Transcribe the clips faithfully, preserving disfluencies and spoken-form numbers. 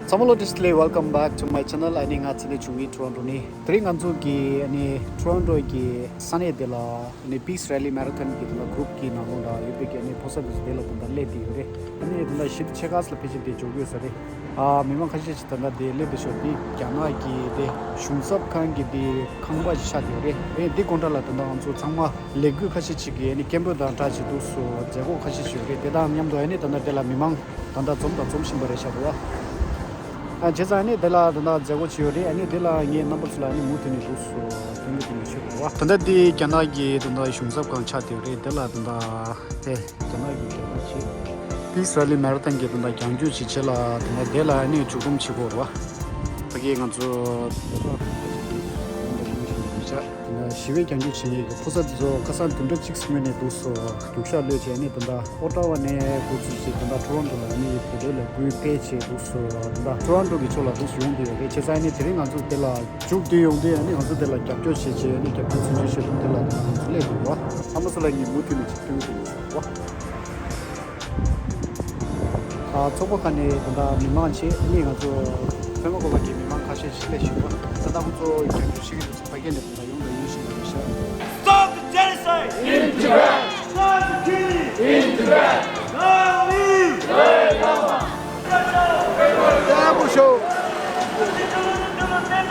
ཚང་མ་ལོ་བཀྲ་ཤིས་བདེ་ལེགས། Welcome back to my channel. ཨ་ནི་ང་ཚེ་ནས་བྱུང་ཡིན། Toronto་ནས། དེ་རིང་ང་ཚོ་གི་ཨ་ནི་Toronto་གི་ས་གནས་དེ་ལ་ཨ་ནི་Peace Rally Marathon་གི་དེ་ལ་group་གི་ནང་ལོགས་ལ་ཡོད་པའི་གི་ཨ་ནི་ཕོ་གསར་དེ་ཚོ་དེ་ལ་དེ་འདྲ་སླེབས་བསྡད་ཡོད་རེད། ཨ་ནི་དེ་འདྲ་ཞིབ་ཕྱེད་ཀ་ལ་ཕལ་ཆེར་དེ་འབྱོར་གྱི་ཡོད་ས་རེད། ཨ་མི་མང་ཁ་ཤས་ཤིག་ད་ལྟ་དེ་སླེབས་བསྡད་ཤག་དེ་རྒྱ་ནག་གི་དེ་གཞུང་ཚབ་ཁང་གི་དེ་ཁང་པ་ཞིག་ཆགས་བསྡད་ཡོད་རེད། ཨ་ནི་དེ་སྒང་འདྲ་ལ་ད་ལྟ་ང་ཚོ་ཚང་མ་ལས་འགུལ་ཁ་ཤས་ཤིག་གི་ཨ་ནི་སྐད་འབོད་དང་སྦྲགས་བྱས་འདུག་སེ་མཛད་སྒོ་ཁ་ཤས་ཤིག་ཡོད་རེད། དེ་དང་མཉམ་དུ་ཨ་ནི་ད་ལྟ་དེ་ལ་མི་མང་ད་ལྟ་འཛོམས་དང་འཛོམས་བཞིན་པ་རེད་ཤག་རེད་བ། ཨ་བྱས་ཙང་ཨ་ནི་དེ་ལ་ད་ལྟ་མཛད་སྒོ་བྱས་ཡོད་རེད། ཨ་ནི་དེ་ལ་ངས་རྣམ་པ་ཚོ་ལ་ཨ་ནི་མུ་མཐུད་ནས་འདུག་སེ་སྟོན་གྱི་འདུག་ངས་ཤོད་རེད་བ། ད་ལྟ་དེ་རྒྱ་ནག་གི་ད་ལྟ་གཞུང་ཚབ་ཁང་ཆགས་བསྡད་ཡོད་རེད། དེ་ལ་ད་ལྟ་དེ་རྒྱ་ནག་གི་རྒྱལ་དར་བྱས། Peace Rally Marathon་གི་དེ་འདྲ་རྒྱང་སྐྱོད་བྱེད་ཆེད་ལ་དེ་འདྲ་དེ་ལ་ཨ་ནི་མཇུག་སྡོམ་བྱེད་དགོས་རེད་བ། ཕ་གིའི་ང་ཚོ་ཞི་བའི་རྒྱང་སྐྱོད་བྱེད་མཁན་གྱི་ཕོ་གསར་དེ་ཚོ་ཁ་སང་བདུན་ཕྲག་གཅིག་སྔོན་ནས་འདུག་སེ་རྒྱུག་ཤར་གློད་བྱས་ནས་དེ་འདྲ་ཨོ་ཊ་ཝ་ནས་འགོ་ཚུགས་བྱས་དེ་འདྲ་ཊོ་རོན་ཊོ་ལ་ཨ་ནི་བོད་དོན་ལས་འགུལ་སྤེལ་བྱས་འདུག་སེ་དེ་འདྲ་ཊོ་རོན་ཊོ་གི་ཕྱོགས་ལ་འདུག་སེ་ཡོང་བསྡད་ཡོད་རེད། བྱས་ཙང་ཨ་ནི་དེ་རིང་ང་ཚོ་དེ་ལ་མཇུག་བསྡུས་ཡོང་དུས་ཨ་ནི་ང་ཚོ་དེ་ལ་རྒྱབ་སྐྱོར་བྱེད་ཆེད་ཨ་ནི་རྒྱབ་སྐྱོར་མཚོན་ཆེད་ཞུ་དོན་དེ་ལ་ང་ཚོ་སླེབས་ཡོད་པ། ཨ་མ་སུ་ལ་ངས་མུ་མཐུད་ནས་ཅིག་སྟོན་གྱི་ཡིན་པ། ཨ་ཚོགས་པ་ཁག་ནས་ད་ལྟ་མི་མང་ཆེད་ཨ་ནི་ང་ཚོ་ཧྥེ་མ་ཀོ་བ་གི་མི་མང་ཁ་ཤས་ཤིག་སླེབས་ཤག་པ། ད་ལྟ་ཁོང་ཚོ་རྒྱབ་སྐྱོར་བྱེད་ཀྱི་འདུག་ཟེར་ཕ་གི་ནས་ད་ལྟ་ཡོང་དང་ཡོང་བཞིན་པ་རེད་ཤག Stop the genocide! In Tibet! Stop the killing! In Tibet! Long live! བརྟན་པོ་ཤོག་བརྟན་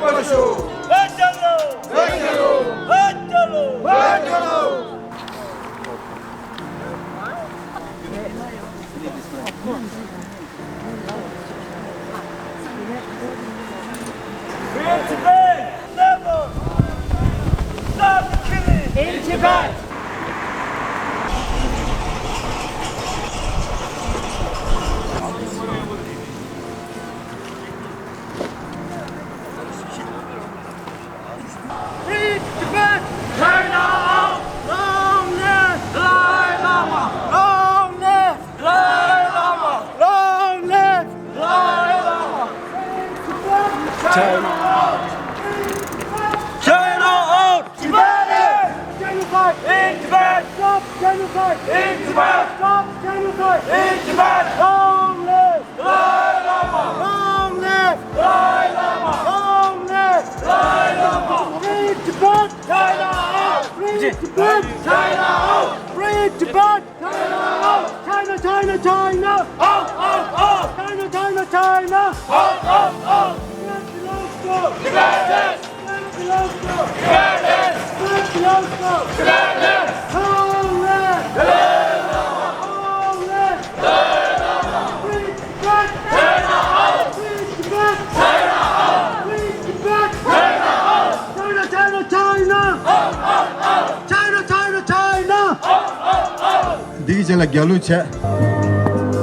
པོ་ཤོག་བར་ཆད་ལོ། བར་ཆད་ལོ། བར་ཆད་ལོ། བར་ཆད་ལོ། Free Tibet! Never! Stop the killing! In Tibet! Free Tibet! China out! Long live Dalai Lama! Long live Dalai Lama! Long live Dalai Lama! Free Tibet! China out! Free Tibet! China out! Tibet! Genocide! In Tibet! Stop genocide! In Tibet! Stop genocide! In Tibet! Long live Dalai Lama! Long live Dalai Lama! Long live Dalai Lama! Free Tibet! China out! Free Tibet! China out! Free Tibet! China out! China, China, China! Out, out, out! China, China, China! Out, out, out! Tibet belongs to Tibetans! Tibet belongs to Tibetans! Tibet belongs to Tibetans! Long live! Long live! Free Tibet! China out! Free Tibet! China out! Free Tibet! China out! China, China, China! Out, out, out! China, China, China! Out, out, out! འདི་གི་རྗེས་ལ་རྒྱབ་ལོག་བྱས།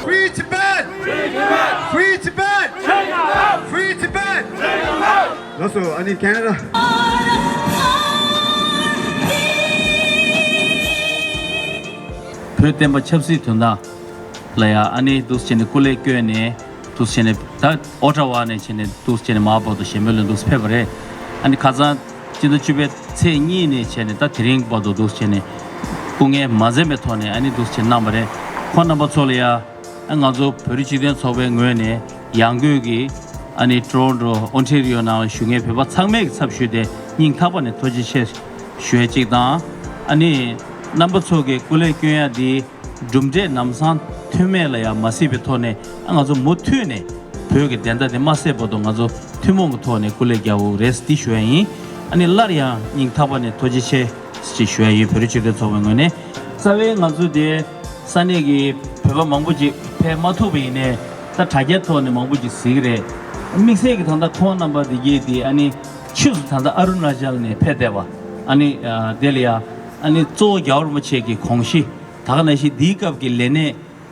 Free Tibet! Free Tibet! Free Tibet! Free Tibet! ལགས་སོ། ཨ་ནི་ཁེ་ན་ཌ། བོད་བསྟན་པ་ཆབ་སྲིད་དོན་དག་ལ་ཡ་ཨ་ནི་འདུག་སེ་བྱས་ནས་སྐུ་ལས་བསྐྱོན་ནས་འདུག་སེ་བྱས་ནས་ད་ཨོ་ཊ་ཝ་ནས་བྱས་ནས་འདུག་སེ་བྱས་ནས་མར་བར་དུ་གཞན་ཕན་ལ་འདུག་སེ་ཕེབས་པ་རེད། ཨ་ནི་ཁ་སང་སྤྱི་ཟླ་བཅུ་པའི་ཚེས་གཉིས་ནས་བྱས་ནས་ད་དེ་རིང་བར་དུ་འདུག་སེ་བྱས་ནས་སྐུ་ངལ་མ་འཛེམས་པའི་ཐོག་ནས་ཨ་ནི་འདུག་སེ་བྱས་གནང་བ་རེད། ཁོང་རྣམ་པ་ཚོ་ལ་ཡ་ཨ་ང་ཚོ་བོད་རིགས་སྤྱི་མཐུན་ཚོགས་པའི་ངོས་ནས་ཡང་སྒོས་ཀྱི་ ཨ་ནི་ཊོ་རོན་ཊོ་ཨོན་ཊེ་རི་ཡོ་ནང་ལ་བཞུགས་མཁན་བོད་པ་ཚང་མའི་ཚབ་ཞུས་ཏེ་སྙིང་ཐག་པ་ནས་ཐུགས་རྗེ་ཆེ་ཞུ་ཡ་གཅིག་དང་། ཨ་ནི་རྣམ་པ་ཚོ་གི་སྐུ་ལས་སྐྱོན་ཡ་འདི་གྲུབ་འབྲས་ལམ་སང་ཐོན་མེད་ལ་ཡང་མ་སྲིད་པའི་ཐོག་ནས། ཨ་ང་ཚོ་མུ་མཐུད་ནས་བོད་ཀྱི་བདེན་མཐའ་དེ་མ་གསལ་བར་དུ་ང་ཚོ་ཐུན་མོང་གི་ཐོག་ནས་སྐུ་ལས་རྒྱག་དགོས་རེད་འདི་ཞུ་ཡ་ཡིན། ཨ་ནི་སླར་ཡང་སྙིང་ཐག་པ་ནས་ཐུགས་རྗེ་ཆེ་ཞེས་ཞུ་ཡ་ཡིན། བོད་རིགས་སྤྱི་མཐུན་ཚོགས་པའི་ངོས་ནས། རྩ་བའི་ང་ཚོ་དེ་ས་གནས་ཀྱི་བོད་པ་མང་པོ་ཅིག་ཕེབས་མ་ཐུབ་པ་ཡིན་ནའི་ད་དྲ་རྒྱའི་ཐོག་ནས་མང་པོ་ཅིག་གཟིགས་ཀྱི་རེད། དམིགས་བསལ་གྱི་ད་ལྟ་ཁོང་རྣམ་པ་དེ་གྱིས་དེ་ཨ་ནི་ཕྱིས་སུ་ད་ལྟ་ཨ་རུ་ན་ཅལ་ནས་ཕེབས་བསྡད་པ། ཨ་ནི་ཨ་དེ་ལ་ཡ་ཨ་ནི་གཙོ་བོ་རྒྱལ་བ་རིན་པོ་ཆེ་གི་དགོངས་གཞི། ད་ག་ནང་བཞིན་འདིའི་སྐབས་ཀྱི་ལས་སྣེ།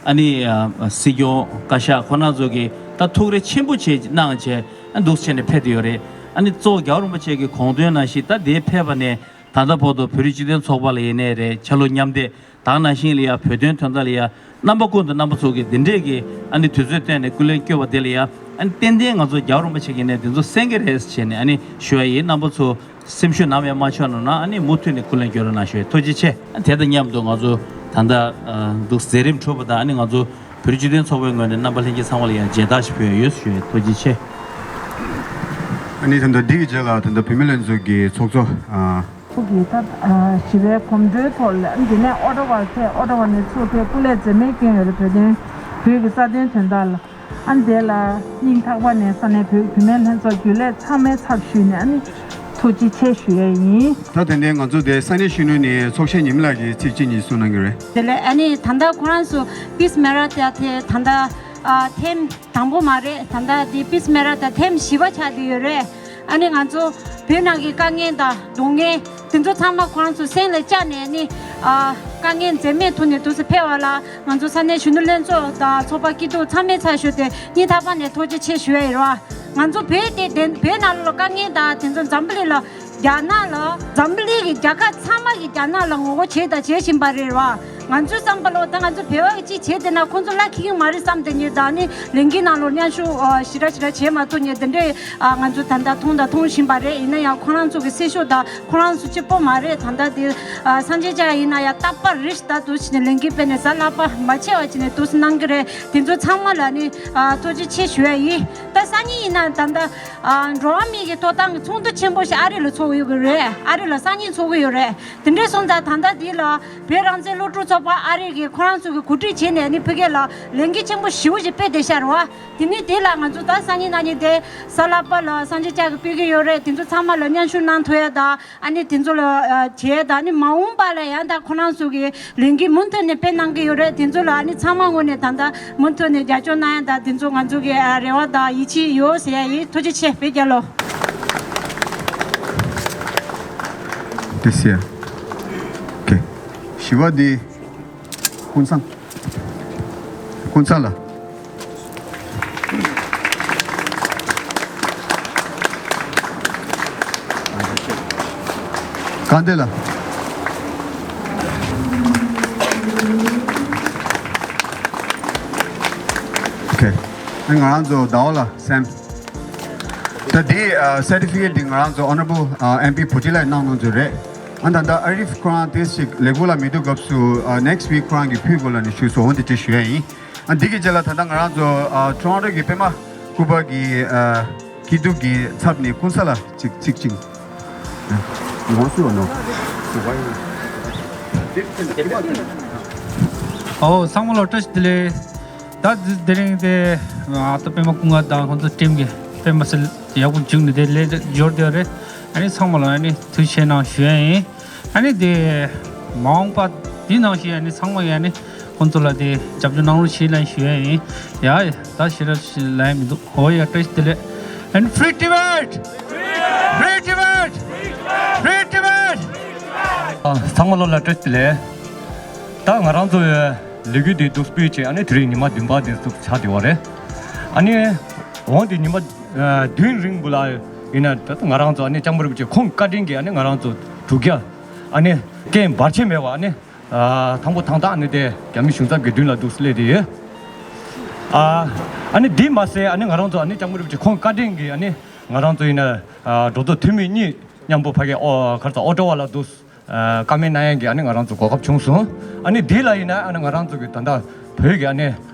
ཨ་ནི་ཨ་སྲིད་སྐྱོང་བཀའ་ཤག་ཁོ་རང་ཚོ་གིས་ད་ཐུགས་རེ་ཆེན་པོ་བྱས་གནང་བྱས་ཨ་འདུག་བྱས་ནས་ཕེབས་བསྡད་ཡོད་རེད། ཨ་ནི་གཙོ་བོ་རྒྱལ་བ་རིན་པོ་ཆེ་གི་དགོངས་དོན་ནང་བཞིན་ད་དེ་ཕེབས་པ་ནས་ད་ལྟ་བར་དུ་བོད་རིགས་སྤྱི་མཐུན་ཚོགས་པ་ལ་ཡིན་ནའི་རེད། ཆ་ལུགས་མཉམ་འདེགས། ད་ག་ནང་བཞིན་ལ་ཡ་བོད་དོན་དོན་དག་ལ་ཡ་རྣམ་པ་ཀུན་ཏུ་རྣམ་པ་ཚོ་གིས་འདི་འདྲས་ཀྱི་ཨ་ནི་དུས་ཚོད་བཏོན་ནས་སྐུ་ལས་བསྐྱོན་པ་དེ་ལ་ཡ་ཨ་ནི་ཏན་ཏན་ང་ཚོ་རྒྱལ་བ་རིན་པོ་ཆེ་གི་ནས་འདི་ཚོ་གསན་གྱི་རེད་ཟེར་ནས་ཨ་ནི་ཞུ་ཡ་ཡིན། རྣམ་པ་ཚོ་སེམས་ཤུགས་ནམ་ཡང་མ་ཆག་གནང་ན་ཨ་ནི་མུ་མཐུད་ནས་སྐུ་ལས་བསྐྱོན་རོགས་གནང་ཞུ་ཡ། ཐུགས་རྗེ་ཆེ། དེ་དང་མཉམ་དུ་ང་ཚོ་ད་ལྟ་འདུག་མཛད་རིམ་གྲུབ་པ་དང་ཨ་ནི་ང་ཚོ་བོད་རིགས་སྤྱི་མཐུན་ཚོགས་པའི་ངོས་ནས་རྣམ་པ་ལྷན་རྒྱས་ཚང་མ་ལ་ཡང་མཇལ་དར་ཞིག་ཕུལ་ཡ་ཡོད་ཞུ་ཡ། ཐུགས་རྗེ་ཆེ། ཨ་ནི་ད་ལྟ་འདི་གི་རྗེས་ལ་ད་ལྟ་བུད་མེད་ལྷན་ཚོགས་ཀྱི་ཚོགས་གཙོ། ཨ། ཚོགས་ཀྱི་ད་ཞི་བའི་གོམ་བགྲོད་ཐོག་ལ་འདི་ནས་ཨོ་ཊ་ཝར་ཕེབས། ཨོ་ཊ་ཝར་ནས་ཚུར་ཕེབས། སྐུ་ལས་འཛེམས་མེད་བསྐྱོན་ཡོད་རེད། བོད་དོན་བོད་ཀྱི་རྩ་དོན་དོན་དག་ལ། ཨ་འདི་ལ་སྙིང་ཐག་པ་ནས་ས་གནས་བོད་བུད་མེད་ལྷན་ཚོགས་རྒྱུན་ལས་ཚང་མའི་ཚབ་ཞུས་ནས་ཨ་ནི་ཐུགས་རྗེ་ཆེ་ཞུ་ཡས་ཡིན། ད་དེ་ནས་ང་ཚོ་དེ་ས་གནས་གཞོན་ནུ་ནས་ཚོགས་གཞོན་ཉི་མ་ལགས་ཀྱིས་ཚིག་གཅིག་གཉིས་གསུང་གནང་གི་རེད། དེ་ལས་ཨ་ནི་ད་ལྟ་ཁོ་རང་ཚོ་པིས་མེ་ར་ཏ་དེ་ད་ལྟ་ཨ་ཐེངས་དང་པོ་མ་རེད། ད་ལྟ་དེ་པིས་མེ་ར་ཏ་ཐེངས་བཞི་པ་ཆགས་བསྡད་ཡོད་རེད། ཨ་ནི་ང་ཚོ་བོད་ནང་གི་དཀའ་ངལ་དང་སྡུག་བསྔལ་དེ་ཚོ་ཚང་མ་ཁོ་རང་ཚོ་སེམས་ལ་བཅངས་ནས་ཨ་ནི་ཨ་དཀའ་ངལ་འཛེམས་མེད་ཐོག་ནས་འདུག་སེ་ཕེབས་པ་ལ། ང་ཚོ་ས་གནས་གཞོན་ནུ་ལྷན་ཚོགས་དང་ཚོགས་པ་སྐྱིད་སྡུག་ཚང་མའི་ཚབ་ཞུས་ཏེ་སྙིང་ཐག་པ་ནས་ཐུགས་རྗེ་ཆེ་ཞུ་ཡ་ཡིན་ར། ང་ཚོ་བོད་དེ་བདེན་བོད་ནང་ལོགས་ལ་དཀའ་ངལ་དང་དེ་ཚོ་འཛམ་བུ་གླིང་ལ་རྒྱ་ནག་ལ་འཛམ་བུ་གླིང་གི་རྒྱལ་ཁབ་ཚང་མ་གིས་རྒྱ་ནག་ལ་ངོ་རྒོལ་བྱས་དང་བྱེད་བཞིན་པ་རེད་ར། ང་ཚོའི་བསམ་པ་ལོ་ད་ང་ཚོ་བོད་པ་གིས་ཅིག་བྱས་བསྡད་ན་ཁོང་ཚོ་ལ་ཁེ་གི་མ་རེད་བསམ་བསྡད་ཉེ་ད་ནི་ལས་འགུལ་ནང་ལོགས་མཉམ་ཞུགས་ཨ་ཞེ་དྲག་ཞེ་དྲག་བྱས་མ་ཐུབ་ཉེ་དེ་འདྲའི་ཨ་ང་ཚོ་ད་ལྟ་མཐོང་དང་མཐོང་བཞིན་པ་རེད། ཡིན་ན་ཡང་ཁོ་རང་ཚོ་གི་སྲིད་ཕྱོགས་དང་ཁོ་རང་ཚོ་གཅིག་པོ་མ་རེད། ད་ལྟ་དེ་ཨ་སངས་རྒྱས་ཅག་ཡིན་ན་ཡང་རྟག་པར་རེ་ཞིག་ད་དུ་བྱས་ནས་ལས་འགུལ་སྤེལ་ནས་གཟའ་ལྷག་པ་མ་ཆད་པ་བྱས་ནས་འདུག་སེ་གནང་གི་རེད། དེ་ཚོ་ཚང་མ་ལ་ནི་ཨ་ཐུགས་རྗེ་ཆེ་ཞུ་ཡ་ཡིན། ད་སང་ཉིན་ཡིན་ན་ད་ལྟ་ཨ་འགྲོ་བ་མི་གི་ཐོབ་ཐང་གི་ཚོགས་འདུ་ཆེན་པོ་ཞིག་ཨ་རི་ལ་ཚོགས་ཡོད་གི་རེད། ཨ་རི་ལ་སང་ཉིན་ཚོགས་གི་ཡོད་རེད། དེ་འདྲའི་སོང་ཙང་ད་ལྟ་འདི་ལ་བོད་རང་བཙན་སློབ་ཕྲུག་ཚོགས་པ་ཨ་རི་གིས་ཁོ་རང་ཚོ་གི་གོ་སྒྲིག་བྱས་ནས་ནི་ཕ་གི་ལ་ལས་འགུལ་ཆེན་པོ་ཞེ་པོ་ཞིག་སྤེལ་བསྡད་ཤག་རེད་བ། དེ་ནི་དེ་ལ་ང་ཚོ་ད་སང་ཉིན་གནངས་ཉིན་དེ་གཟའ་ལྷག་པ་ལ་སངས་རྒྱས་ཅག་གིས་སྤེལ་གི་ཡོད་རེད། དེ་ཚོ་ཚང་མ་ལ་མཉམ་ཞུགས་གནང་ཐུབ་ཡ་དང་ཨ་ནི་དེ་ཚོ་ལ་ཨ་བྱས་དང་ནི་མ་འོངས་པ་ལ་ཡང་ད་ཁོ་རང་ཚོ་གི་ལས་འགུལ་མུ་མཐུད་ནས་སྤེལ་གནང་གི་ཡོད་རེད། དེ་ཚོ་ལ་ཨ་ནི་ཚང་མ་ངོས་ནས་ད་ལྟ་མུ་མཐུད་ནས་རྒྱབ་སྐྱོར་གནང་ཡ་དང་དེ་ཚོ་ང་ཚོ་གི་ཨ་རེ་བ་དང་ཡིད་ཆེས་ཡོད་ཟེར་ཡ་ཡིན། ཐུགས་རྗེ་ཆེ། བོད་རྒྱལ་ལོ། དེ་ཟེར། ཨོ་ཁེ། བཞི་པ་འདི། ཀུན་བཟང་། ཀུན་བཟང་ལགས། དཀར་འདོད་ལགས། ཨོ་ཁེ། ང་རང་ཚོ་ཟླ་བ་ལགས་སེམས། ད་འདི་ཨ་སར་ཊི་ཕི་ཀེཊ་འདི་ང་རང་ཚོ་ཨོ་ནར་རེ་བལ་ཨ་ཨེམ་པི་བྷུ་ཊི་ལགས་གནང་གནང་རྒྱུ་རེད། ཨ་ད་ལྟ་ཨ་རིཕ་ཁོ་རང་དེ་ཞིག་ལས་ཁུངས་ལ་མི་འདུག་སྐབས་སུ་ཨ་ནེག་སི་ཝིག་ཁོ་རང་གིས་ཕུལ་དགོས་ལབ་ནས་ཞུས་སོང་། འོ་དེ་འདྲ་ཞུ་ཡ་ཡིན། ཨ་འདི་གི་རྗེས་ལ་ད་ལྟ་ང་རང་ཚོ་ཨ་ཊོ་རོན་ཊོ་གི་པད་མ་སྐུ་པར་གྱི་ཨ་སྐྱིད་སྡུག་གི་ཚབ་ནས་ཀུན་བཟང་ལགས་ཅིག་ཚིག་ཅིག་ཡོངས་སུ་ཡོད་ནོ། ཨོ་ཚང་མ་ལ་བཀྲ་ཤིས་བདེ་ལེགས། ད་དེ་རིང་དེ་ཨ་ད་པད་མ་སྐུ་ངལ་དང་ཁོང་ཚོ་ཊིམ་གྱི་པད་མ་སེར་ཡག་པོ་བྱུང་ནས་དེ་ལས་འབྱོར་བསྡད་རེད། ཨ་ནི་ཚང་མ་ལ་ཨ་ནི་ཐུགས་རྗེ་ཆེ་གནང་ཞུ་ཡ་ཡིན། ཨ་ནི་དེ་མ་འོངས་པ་དེ་ནང་བཞིན་ཨ་ནི་ཚང་མ་ཡ་ནི་ཁོང་ཚོ་ལ་དེ་རྒྱབ་སྐྱོར་གནང་རོགས་བྱེད་ལབ་ཞུ་ཡ་ཡིན། ཡ་ད་ཞེ་དྲག་ཞིག་ལབ་ཡ་མི་འདུག་ཨོ་ཡ་བཀྲ་ཤིས་བདེ་ལེགས། And free Tibet! Free Tibet! Free Tibet! ཨ་ཚང་མ་ལོ་ལ་བཀྲ་ཤིས་བདེ་ལེགས། ད་ང་རང་ཚོ་ལས་འགུལ་འདི་འདུག་སྤེལ་བྱས་ཨ་ནི་དེ་རིང་ཉི་མ་བདུན་པ་འདི་འདུག་ཆགས་བསྡད་པ་རེད། ཨ་ནི་འོང་དེ་ཉི་མ་ཨ་བདུན་རིང་པོ་ལ་ཡིན་ན་ད་ང་རང་ཚོ་ཨ་ནི་ལྕམ་པ་རིན་པོ་ཆེ་ཁོང་བཀའ་དྲིན་གྱིས་ཨ་ནི་ང་རང་ཚོ་དྲུག་བརྒྱ་ཨ་ནི་རྐྱེན་བར་ཆད་མེད་པ་ཨ་ནི་ཨ་དང་པོ་དང་ཐོག་ཨ་ནི་དེ་རྒྱ་མི་གཞུང་ཚབ་ཀྱི་མདུན་ལ་འདུག་སླེབས་བསྡད་ཡོད། ཨ་ཨ་ནི་འདི་མ་ཟད་ཨ་ནི་ང་རང་ཚོ་ཨ་ནི་ལྕམ་པ་རིན་པོ་ཆེ་ཁོང་བཀའ་དྲིན་གྱིས་ཨ་ནི་ང་རང་ཚོ་ཡིན་ན་ཨ་འགྲོ་ཚོགས་འཐུས་མི་གཉིས་མཉམ་པོ་ཕ་གི་ཨོ་ག་རེ་ཟེར་ཨོ་ཊ་ཝ་ལ་འདུག་ཨ་བཀའ་མོལ་གནང་ཡག་གི་ཨ་ནི་ང་རང་ཚོ་གོ་སྐབས་བྱུང་སོང་། ཨ་ནི་འདི་ལ་ཡིན་ན་ཨ་ནི་ང་རང་ཚོ་གི་ད་ལྟ་བོད་ཀྱི་ཨ་ནི་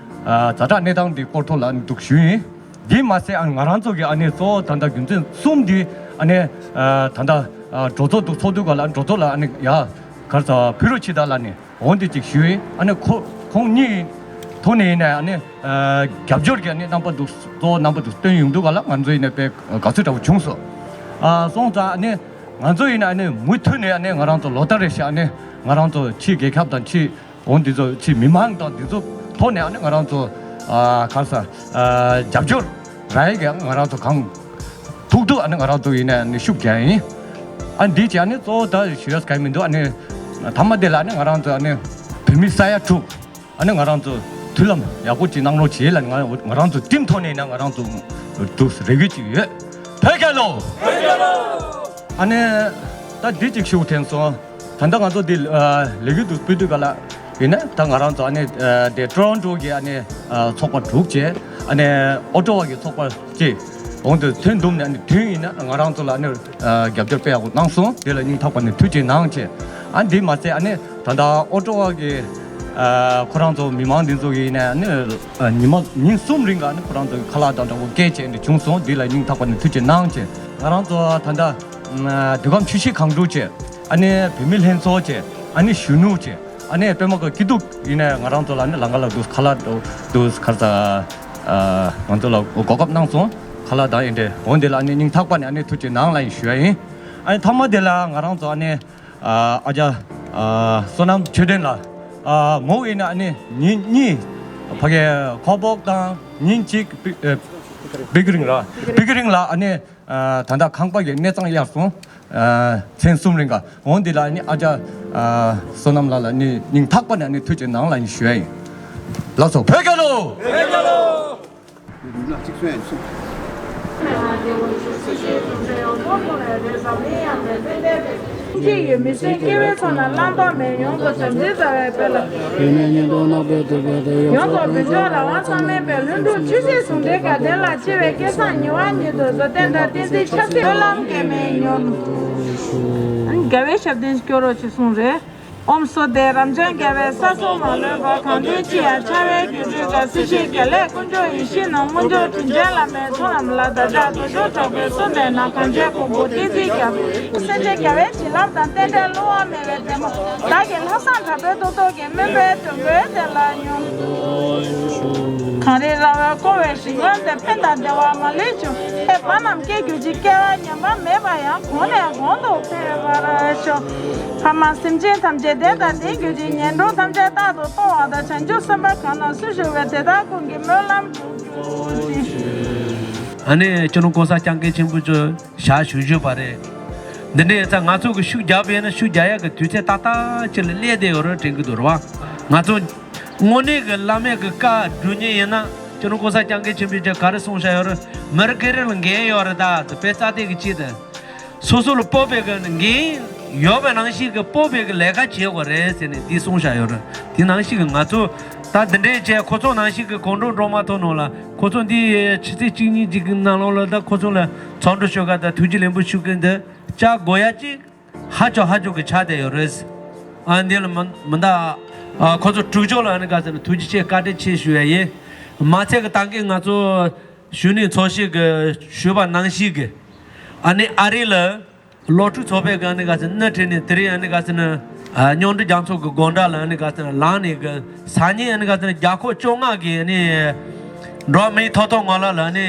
ཨ་ཛ་དྲག་གནས་སྟངས་འདི་སྐོར་ཐོག་ལ་ཨ་ནི་འདུག་ཞུ་ཡིན། འདི་མ་ཟད་ཨ་ནི་ང་རང་ཚོ་གི་ཨ་ནི་གཙོ་བོ་ད་ལྟ་རྒྱུ་མཚན་གསུམ་འདི་ཨ་ནི་ཨ་ད་ལྟ་ཨ་གྲོས་ཚོགས་འདུ་ཚོགས་དུས་ག་ལ་གྲོས་ཚོགས་ལ་ཨ་ནི་ཡ་གར་ས་ཕུལ་རོགས་བྱེད་ད་ལ་ནི་འོང་འདི་ཅིག་ཞུས། ཨ་ནི་ཁོ་ཁོང་གཉིས་ཐོག་ནས་ཡིན་ན་ཨ་ནི་ཨ་རྒྱབ་སྐྱོར་གྱི་ཨ་ནི་རྣམ་པ་འདུག་གཙོ་བོ་རྣམ་པ་འདུག་སྟོན་ཡོང་དུས་ག་ལ་ང་ཚོ་ཡིན་ན་དཔེ་དགའ་ཚོར་འདྲ་བོ་བྱུང་སོང་། ཨ་སོང་ཙང་ཨ་ནི་ང་ཚོ་ཡིན་ན་ཨ་ནི་མུ་མཐུད་ནས་ཨ་ནི་ང་རང་ཚོ་ལོ་ལྟར་རེ་བཞིན་ཨ་ནི་ང་རང་ཚོ་ཕྱི་རྒྱལ་ཁབ་དང་ཕྱི་འོ་འདི་ཚོ་ཕྱི་མི་མང་དང་འདི་ཚོ་ཐོག་ནས་ཨ་ནི་ང་རང་ཚོ་ཨ་ག་རེ་ཟ་ཨ་རྒྱབ་སྐྱོར་རག་ཡས་ཀྱི་ང་རང་ཚོ་གང་ཐུབ་ཐུབ་ཨ་ནི་ང་རང་ཚོ་ཡིན་ནའི་ཨ་ནི་ཤུགས་རྒྱག་ཡིན། ཨ་འདི་བྱས་ཨ་ནི་གཙོ་བོ་ད་ཞུ་ཡས་གང་མི་འདུག་ཨ་ནི་མཐའ་མ་དེ་ལ་ཨ་ནི་ང་རང་ཚོ་ཨ་ནི་བོད་མི་ས་ཡ་དྲུག་ཨ་ནི་ང་རང་ཚོ་མཐུན་ལམ་ཡག་པོ་ཅིག་གནང་རོགས་བྱེད་ལ་ང་ང་རང་ཚོ་ཊིམ་ཐོག་ནས་ཡིན་ན་ང་རང་ཚོ་འདུག་རེ་སྐུལ་ཅིག་ཡོད། བོད་རྒྱལ་ལོ། ཨ་ནི་ད་འདི་གཅིག་ཞུ་དྲན་སོང་། ད་ལྟ་ང་ཚོ་འདི་ཨ་ལས་འགུལ་འདུག་སྤེལ་དུས་ག་ལ་ཡིན་ན་ད་ང་རང་ཚོ་ཨ་ནི་ཨ་དེ་ཊོ་རོན་ཊོ་གི་ཨ་ནི་ཨ་ཚོགས་པ་དྲུག་བྱས། ཨ་ནི་ཨོ་ཊོ་ཝ་གི་ཚོགས་པ་གཅིག་འོང་དུས་ཐོན་འདུག་ནས་ཨ་ནི་དུས་ཡིན་ན་ང་རང་ཚོ་ལ་ཨ་ནི་ཨ་རྒྱབ་སྐྱོར་དཔེ་ཡག་པོ་གནང་སོང་། དེ་ལ་སྙིང་ཐག་པ་ནས་ཐུགས་རྗེ་གནང་བྱས། ཨ་འདི་མ་ཟད་ཨ་ནི་ད་ལྟ་ཨོ་ཊོ་ཝ་གི་ཨ་ཁོ་རང་ཚོ་མི་མང་འདི་ཚོ་གི་ནས་ཨ་ནི་ཨ་ཉི་མ་ཉིན་གསུམ་རིང་ག་ཨ་ནི་ཁོ་རང་ཚོ་གི་ཁ་ལག་དང་འདྲ་བོ་སྐད་བྱས་འདི་བྱུང་སོང་། འདི་ལ་སྙིང་ཐག་པ་ནས་ཐུགས་རྗེ་གནང་བྱས། ང་རང་ཚོ་ད་ལྟ་ཨ་དུས་ཁམས་ཆུ་བཞི་སྒང་དྲུག་བྱས། ཨ་ནི་བོད་མི་ལྷན་ཚོགས་བྱས། ཨ་ནི་གཞོན་ནུ་བྱས། ཨ་ནི་དཔེ་མ་ཀ་སྐྱིད་སྡུག་ཡིན་ནས་ང་རང་ཚོ་ལ་ནི་ལང་ཀ་ལ་འདུག་ཁ་ལག་འདུག་འདུག་ག་རེ་ཟ་ཨ་ང་ཚོ་ལ་གོ་སྐབས་གནང་སོང་། ཁ་ལག་དང་ཡིན་ཏེ་འོ་འདི་ལ་ནི་སྙིང་ཐག་པ་ནས་ཨ་ནི་ཐུགས་རྗེ་གནང་ལ་ཡིན་ཞུ་ཡ་ཡིན། ཨ་ནི་མཐའ་མ་དེ་ལ་ང་རང་ཚོ་ཨ་ནི་ཨ་ཨ་ཅག་ཨ་བསོད་ནམས་ཆོས་ལྡན་ལགས། ཨ་མོ་ཡིན་ན་ཨ་ནི་ཉིན་གཉིས་ཕ་གི་ཁོག་པོག་དང་ཉིན་གཅིག་པི་ཨ་པི་ཀི་རིང་ལ་པི་ཀི་རིང་ལ་ཨ་ནི་ཨ་ད་ལྟ་ཁང་པ་གི་གནས་ཚང་གཡར་སོང་། ཨ་མཚན་གསུམ་རིང་ག་འོང་འདི་ལ་ཨ་ནི་ཨ་ཅག་ཨ་བསོད་ནམས་ལགས་ལ་ནི་སྙིང་ཐག་པ་ནས་ཨ་ནི་ཐུགས་རྗེ་གནང་ལ་ཡིན་ཞུ་ཡ་ཡིན། ལགས་སོ། བོད་རྒྱལ་ལོ། བོད་རྒྱལ་ལོ། ཅི་ཡོད་མི་སེམས་སྐྱེ་བོའི་ཚོགས་རྣམས་བླང་དོར་མེད་ཡོངས་སུ་བྱམས་བརྩེའི་རྩ་བའི་དཔལ་ལ། ཡོངས་སུ་བོད་ལྗོངས་རང་དབང་གཙང་མའི་དཔལ། ལྷུན་གྲུབ་ཆོས་སྲིད་ཟུང་འབྲེལ་དགའ་ལྡན་ལ། སྤྱི་བོའི་སྐལ་བཟང་ཉེ་བར་ཉེ་དུ་བཟོ། བསྟན་དང་བསྟན་འཛིན་ཆབ་སྲིད་སྨོན་ལམ་གེགས་མེད་སྙོམས། རྒྱལ་བའི་ཞབས་བརྟན་སྐྱོར་རོགས་ཅེས་གསུངས་རེད། ཨོཾ་སྭ་སྟི། རབ་འབྱམས་རྒྱལ་བས་ས་གསུམ་མ་ལུས་པ། གང་འདུལ་ཅི་ཡང་འཆར་བའི་སྒྱུ་འཕྲུལ་དགའ། སྲིད་ཞིའི་དགེ་ལེགས་དཀོན་མཆོག་ཡིད་བཞིན་ནོར། དངོས་འབྱོར་དྲིན་ཅན་བླ་མའི་ཚོགས་རྣམས་ལ། བདག་ཅག་དུད་འགྲོ་དྲག་པོའི་གསུང་དེ་རྣམས། གངས་ཅན་ཀོང་པོ་བསྟན་འཛིན་རྒྱལ་པོ། སེམས་ཅན་རྒྱལ་བའི་བྱིན་རླབས་དང་། བསྟན་དགྲའི་བསླུ་བ་མེད་པའི་རྩེ་མོ། བདག་གི་ལྷག་བསམ་དྲག་པོའི་ཏོག་ཏོག་གིས། སྨོན་པའི་འགྲོ་ཀུན་བདེ་ལ་སྙོམས། གངས་རིའི་ར་བས་བསྐོར་བའི་ཞིང་ཁམས་དེར། ཕན་དང་བདེ་བ་མ་ལུས་འབྱུང་། ཨེ་མ་རྣམས་སྐྱེ་གྱུར་ཅིག་སྐྱེ་བ་ཉམས་པ་མེད་པ་ཡང་། གོང་ནས་གོང་དུ་འཕེལ་བར་ཤོག་ཕ་མ་སེམས་ཅན་ཐམས་ཅད་བདེ་དང་ལྡན་གྱུར་ཅིག་ངན་འགྲོ་ཐམས་ཅད་རྟག་ཏུ་སྟོངས་པ་དང་། བྱང་ཆུབ་སེམས་དཔའ་གང་རྣམས་སུ་བཞུགས་པའི་དེ་དག་ཀུན་གྱི་སྨོན་ལམ་འགྲུབ་གྱུར་ཅིག་ཨ་ནི་སྤྱི་ནོར་༸གོང་ས་༸སྐྱབས་མགོན་ཆེན་པོ་མཆོག་ཞལ་བཞུགས་བཞུགས་པ་རེད། འདི་འདྲའི་ཡིན་ཙང་ང་ཚོ་གི་ཤུགས་རྒྱབ་ཡིན་ན་ཤུགས་རྒྱག་ཡག་གི་དུས་ཚོད་ཏག་ཏག་ཅིག་ལ་སླེབས་བསྡད་ཡོད་རེད་དྲན་གི་འདུག་རེད་བ། ང་ཚོ་དངོས་གནས་གི་བླ་མའི་གི་བཀའ་སྒྲུབ་མཁན་ཡིན་ན་སྤྱི་ནོར་༸གོང་ས་༸སྐྱབས་མགོན་ཆེན་པོས་ཀྱང་ག་རེ་གསུངས་བཞག་ཡོད་རེད། མི་རེ་ག་རེ་ལ་འགན་ཡོད་རེད། ད་དཔེ་རྩ་དེ་གི་ཆེད་དུ། སོ་སོ་ལ་སྤོབས་པའི་གི་འགན་ཡོད་པའི་ནང་བཞིན་གི་སྤོབས་པའི་གི་ལས་ཀ་བྱེད་དགོས་རེད་ཟེར་ནས་འདི་གསུངས་བཞག་ཡོད་རེད། དེ་ནང་བཞིན་གི་ང་ཚོ་ད་འདི་འདྲའི་བྱས་ཁོ་ཚོ་ནང་བཞིན་གི་གོམ་བགྲོད་འགྲོ་མ་ཐུབ་ནོ་ལ་ཁོ་ཚོ་འདི་ཕྱི་ཚེས་གཅིག་གཉིས་གཅིག་གི་ནང་ལོགས་ལ་ད་ཁོ་ཚོ་ལ་ཚོགས་འདུ་ཞུ་ག་ད་ཐུགས་རྗེ་ལེགས་འབུལ་ཞུ་གི་འདི་བཅའ་དགོས་ཡ་གཅིག་ཧ་ཅང་ཧ་ཅང་གི་ཆགས་བསྡད་ཡོད་རེད། ཨ་འདི་ལ་མི་མི་འདའ་ཨ་ཁོ་ཚོ་དྲུག་ཅུ་ལ་ཨ་ནི་ག་ཟེར་ན་ཐུགས་རྗེ་ཆེ་བཀའ་དྲིན་ཆེ་ཞུ་ཡ་ཡིན། མ་ཚད་གི་ད་གིན་ང་ཚོ་གཞོན་ནུའི་ཚོགས་ཞིག་གི་ཞུས་པ་ནང་བཞིན་གི་ཨ་ནི་ཨ་རི་ལ་སློབ་ཕྲུག་ཚོགས་པའི་གི་ཨ་ནི་ག་ཟེར་སྣེ་ཁྲིད་ནས་དེ་རིང་ཨ་ནི་ག་ཟེར་ན་ཨ་མཉམ་འབྲེལ་རྒྱལ་ཚོགས་ཀྱི་དགོང་དག་ལ་ཨ་ནི་ག་ཟེར་ན་ལངས་ནས་གི་སང་ཉིན་ཨ་ནི་ག་ཟེར་ན་རྒྱལ་ཁབ་བཅོ་ལྔ་གི་ཨ་ནི་འགྲོ་བ་མིའི་ཐོབ་ཐང་ངོ་ལོག་ལ་ཨ་ནི་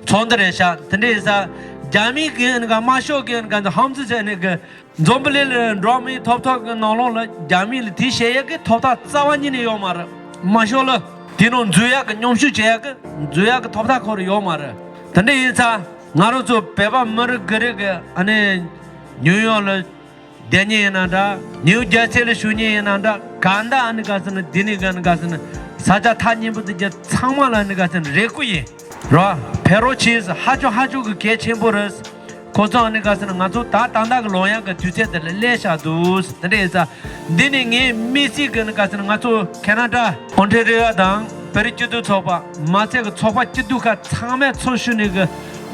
ཚོགས་འདུ་རེད་ཤག་དེ་འདྲ་ཡིན་ཙང་རྒྱ་མི་གི་ཨ་ནི་ག་དམར་ཤོག་གི་ཨ་ནི་ག་ཟེར་ཧམ་སི་ཟེར་ནས་གི་འཛམ་བུ་གླིང་ལ་འགྲོ་བ་མིའི་ཐོབ་ཐང་གི་ནང་ལོགས་ལ་རྒྱ་མི་ལ་དེ་བྱེད་ཡག་གི་ཐོབ་ཐང་རྩ་བ་ཉིད་ནས་ཡོད་མ་རེད། དམར་ཤོག་ལ་དེ་ནང་འཛུལ་ཡག་གི་མཉམ་ཞུགས་བྱེད་ཡག་གི་འཛུལ་ཡག་གི་ཐོབ་ཐང་ཁོ་རང་ཡོད་མ་རེད། དེ་འདྲ་ཡིན་ཙང་ང་རང་ཚོ་བོད་པ་མི་རིགས་གི་རིགས་ཀྱི་ཨ་ནི་ཉིའུ་ཡོག་ལ་བསྡད་མཁན་ཡིན་ན་འདྲ། ཉིའུ་ཇར་སི་ལ་བཞུགས་མཁན་ཡིན་ན་འདྲ། གང་ལྟར་ཨ་ནི་ག་ཟེར་ན་འདི་ནས་ག་ནི་ག་ཟེར་ན་ས་ཆ་ཐག་ཉེ་པོ་དེ་གྱ་ཚང་མ་ལ་ཨ་ནི་ག་ཟེར་ན་རེ་སྐུལ་ཡིན། རོ། ཕེ་རོ་ཆེས་ཧ་ཅང་ཧ་ཅང་གི་གལ་ཆེན་པོ་རེད། ཁོ་ཚོ་ཨ་ནི་ག་ཟེར་ན་ང་ཚོ་ད་ད་ལྟ་གི་ལོ་ཡག་གི་དུས་ཚོད་དེ་ལ་སླེབས་བཞག་འདུག་དེ་འདྲ་ཡིན་ཙང་འདི་ནས་ངའི་དམིགས་བསལ་གི་ཨ་ནི་ག་ཟེར་ན་ང་ཚོ་ཁེ་ན་ཌ་ཨོན་ཊེ་རི་ཡོ་དང་བོད་རིགས་སྤྱི་མཐུན་ཚོགས་པ་མ་ཚད་གི་ཚོགས་པ་སྐྱིད་སྡུག་ཁག་ཚང་མས་ཚོགས་ཞུགས་ནས་གི་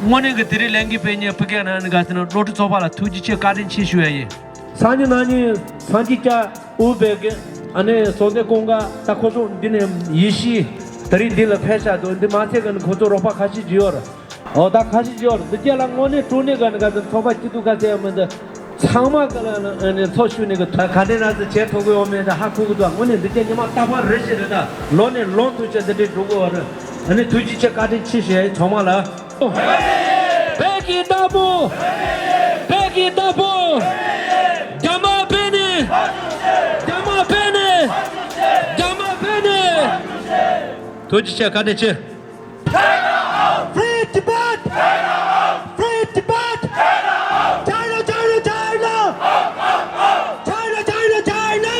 དངོས་གནས་གི་དེ་རིང་ལས་འགུལ་སྤེལ་མཁན་ཕ་གི་ན་ཨ་ནི་ག་ཟེར་ན་སློབ་ཕྲུག་ཚོགས་པ་ལ་ཐུགས་རྗེ་ཆེ་བཀའ་དྲིན་ཆེ་ཞུ་ཡ་ཡིན། སང་ཉིན་གནངས་ཉིན་སངས་རྒྱས་སྐྱབས་དབུ་བརྙེས་ཀྱི་ཨ་ནི་སོ་ནི་ཀུན་དགའ་ད་ཁོ་ཚོ་འདི་ནས་ཡེ་ཤེས་ ད་རེས་འདི་ལ་ཕེབས་བཞག་འདུག་འདི་མ་ཚད་ག་ནི་ཁོ་ཚོ་རོགས་པ་ཁ་ཤས་ཅིག་ཡོད་རེད། འོ་ད་ཁ་ཤས་ཅིག་ཡོད་རེད། འདི་སྐྱེ་ལ་དངོས་གནས་དྲང་གནས་ག་ནི་ག་ཚོད་ཚོགས་པ་སྐྱིད་སྡུག་ག་ཚད་ཡང་མི་འདུག་ཚང་མ་ག་ལ་ནི་ཚོགས་ཞུགས་ནས་གི་ད་ག་འདྲས་ན་ཚོད་བྱེད་ཐུབ་གི་ཡོད་མེད་ད་ཧ་གོ་གི་འདུག་དངོས་གནས་འདི་སྐྱེ་ཉི་མ་རྟག་པར་རེ་ཞིག་རེད། ད་ལོ་ནས་ལོ་མཐུད་བྱས་འདི་འདྲས་འགྲོ་གི་ཡོད་རེད། ཨ་ནི་ཐུགས་རྗེ་ཆེ། བཀའ་དྲིན་ཆེ་ཞུ་ཡ་ཡིན་ཚང་མ་ལ། བོད་ཀྱི་བདག་པོ། བོད་ཀྱི་བདག་པོ། རྒྱ་དམར་ཕེབས་ནས། རྒྱ་དམར་ཕེབས་ནས། རྒྱ་དམར་ཕེབས་ནས། ཐུགས་རྗེ་ཆེ། བཀའ་དྲིན་ཆེ། Free Tibet! Free Tibet! China, China, China! China, China, China!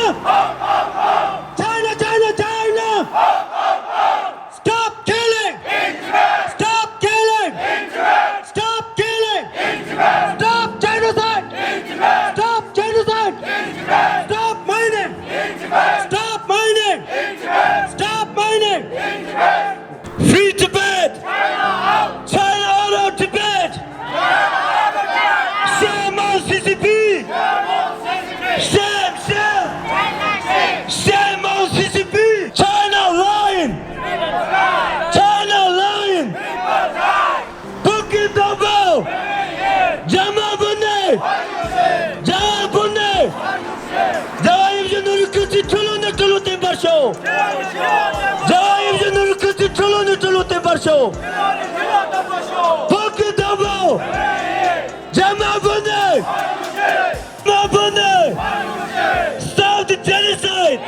China, China, China! Stop killing! Stop killing! Stop killing! Stop genocide! Stop genocide! Stop mining! Stop mining! Stop mining! Free Tibet! China out of Tibet! Shame on C C P! Shame, shame! Shame on C C P! China lying! China lying! Burkina Faso! Jama Bune! Jama Bune! རྒྱལ་བ་ཡིད་བཞིན་ནོར་བུའི་སྐུ་ཚེ་ཁྲི་ལོ་ནས་ཁྲི་ལོ་བརྟན་པར་ཤོག་རྒྱལ་བ་ཡིད་བཞིན་ནོར་བུའི་སྐུ་ཚེ་ཁྲི་ལོ་ནས་ཁྲི་ལོ་བརྟན་པར་ཤོག་བོད་ཀྱི་བདག་པོ། Jama Bune! Jama Bune! Stop the genocide!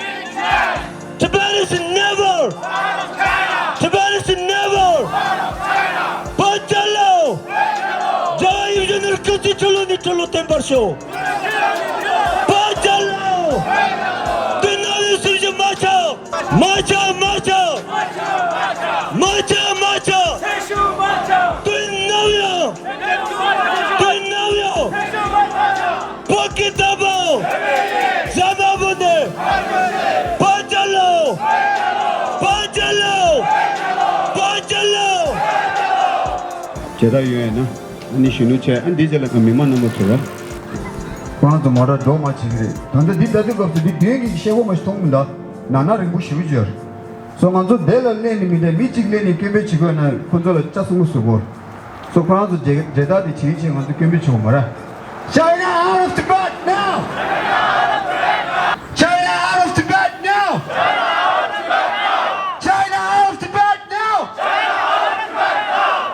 Tibet is never! Tibet is never! བོད་རྒྱལ་ལོ། རྒྱལ་བ་ཡིད་བཞིན་ནོར་བུའི་སྐུ་ཚེ་ཁྲི་ལོ་ནས་ཁྲི་ལོ་བརྟན་པར་ཤོག་བོད་རྒྱལ་ལོ། དུས་ནམ་ཡང་སེམས་ཤུགས་མ་ཆག་མ་ཆག་མ་ཆག་མ་ཆག་མ་ཆག་དུས་ནམ་ཡང་དུས་ནམ་ཡང་བོད་ཀྱི་བདག་པོ། རྒྱ་དམར་པོ་ནས་བོད་རྒྱལ་ལོ། བོད་རྒྱལ་ལོ། བོད་རྒྱལ་ལོ། བྱེད་ཐབས་ཡོད་ཡིན་ན། ཨ་ནི་གཞོན་ནུ་བྱས། ཨ་འདི་རྗེས་ལ་མི་མང་རྣམ་པ་ཚོ་ར། ཁོ་རང་ཚོ་མོ་ཊ་འགྲོ་མ་བྱེད་ཀྱི་རེད། ད་ལྟ་འདི་ལྟ་དུས་སྐབས་སུ་འདི་མདུན་གྱི་ཤེལ་སྒོ་མ་ཞིག་མཐོང་མི་འདུག་ནང་ན་རིང་པོ་ཞེ་པོ་ཅིག་ཡོད་རེད། སོ་ང་ཚོ་དེ་ལ་སླེབས་ནས་མི་འདྲ་མི་གཅིག་སླེབས་ནས་སྐད་འབོད་བྱེད་དགོས་ན་ཁོ་ཚོ་ལ་ལྕགས་སྲུང་མ་བཟོ་དགོས། སོ་ཁོ་རང་ཚོ་མཇལ་མཇལ་དར་དེ་བྱེད་ཀྱི་བྱེད་ང་ཚོ་སྐད་འབོད་བྱེད་དགོས་མ་རེད། China out of Tibet now! China out of Tibet now! China out of Tibet now!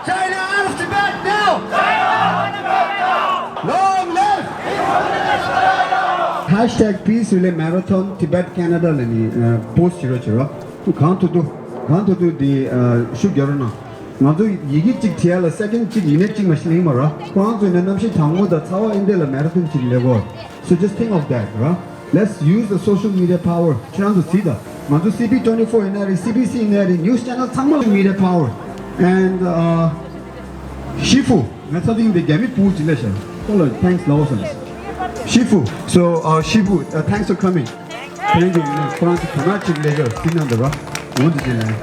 China out of Tibet now! Long live! Hashtag Peace Relay Marathon Tibet Canada ལ་ནི་པོ་སི་ཊི་བྱེད་རོགས་བྱེད་རོགས། གང་ཐུབ་ཐུབ་གང་ཐུབ་ཐུབ་དེ་ཤུགས་རྒྱག་རོགས་གནང་། ང་ཚོ་ཡི་གེ་གཅིག་བྲིས་ཡ་ལ་སེ་ཀེན་ཌ་གཅིག་ཡིན་ན་གཅིག་མ་ཤི་ལེང་མ་ར། ཁོ་རང་ཚོ་ཡིན་ན་གནམ་གཤིས་གྲང་མོ་དང་ཚ་བ་ཨིན་དེ་ལ་མེ་ར་ཐོན་གཅིག་ལེགས་གོ། So just think of that, right? Let's use the social media power. ཁྱེད་རང་ཚོ་གཟིགས་དང་། ང་ཚོ་སི་བི་ཊུ་ཝེན་ཊི་ཕོར་ཡིན་ན་རེད། སི་བི་སི་ཡིན་ན་རེད། ནིའུ་སི་ཆེ་ནལ་ཚང་མ་ལ་media power. And uh, ཤི་ཧྥུ། ང་ཚ་དེང་འདི་རྒྱ་མི་བུ་ཅིག་ལས་ཤར། ཁོ་ལ་thanks ལབ་སོང་། ཤི་ཧྥུ། So uh, ཤི་ཧྥུ། Uh, thanks for coming. Thank you. ཁོ་རང་ཚོ་དོ་སྣང་ཅིག་ལས་ཀར་སྲིད་ན་འདུག་ར། འོང་དུ་ཅི་ལན།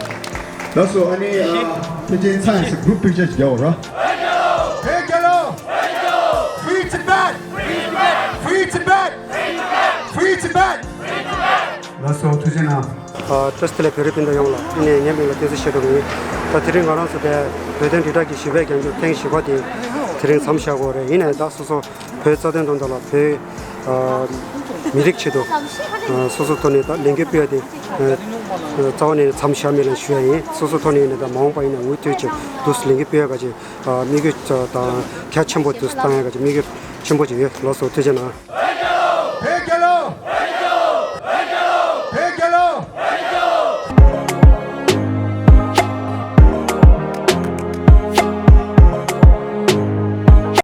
ལགས་སོ། ཨ་ནི་ཨ་ཕལ་ཆེར་ཚང་ཡང་སི་group picture ཅིག་རྒྱག་འོ་ར། Hey, hello! Free Tibet! Free Tibet! Free Tibet! ལགས་སོ། ཐུགས་རྗེ་གནང་། ཨ་བཀྲ་ཤིས་བདེ་ལེགས། བོད་རིགས་སྤུན་ཟླ་ཡོངས་ལ། ཨ་ནི་ངའི་མིང་ལ་བསྟན་འཛིན་ཤེས་རབ་ཡིན། ད་དེ་རིང་ང་རང་ཚོ་དེ་བོད་དོན་དྲིལ་བསྒྲགས་ཀྱི་ཞི་བའི་རྒྱང་སྐྱོད་ཐེངས་བཞི་པ་དེ་དེ་རིང་མཚམས་བཞག་གི་ཡོད་རེད། ཡིན་ནའི་ད་སོ་སོ་བོད་རྩ་དོན་དོན་དག་ལ་བོད་ཨ་མི་རིགས་ཆེད་དུ་ཨ་སོ་སོ་ཐོག་ནས་ད་ལས་འགུལ་སྤེལ་ཡ་དེ་ཨ་རྩ་བ་ནས་མཚམས་བཞག་མེད་ལ་ཞུ་ཡ་ཡིན། སོ་སོ་ཐོག་ནས་ཡིན་ན་ད་མ་འོངས་པ་ཡིན་ན་མུ་མཐུད་ཀྱི་འདུག་སེ་ལས་འགུལ་སྤེལ་ཡ་ག་ཅིག་ཨ་དམིགས་ཡུལ་དང་གལ་ཆེན་པོ་འདུག་སེ་བཏང་ཡ་ག་ཅིག་དམིགས་ཡུལ་ཆེན་པོ་ཅིག་ཡོད། ལགས་སོ། ཐུགས་རྗེ་གནང་།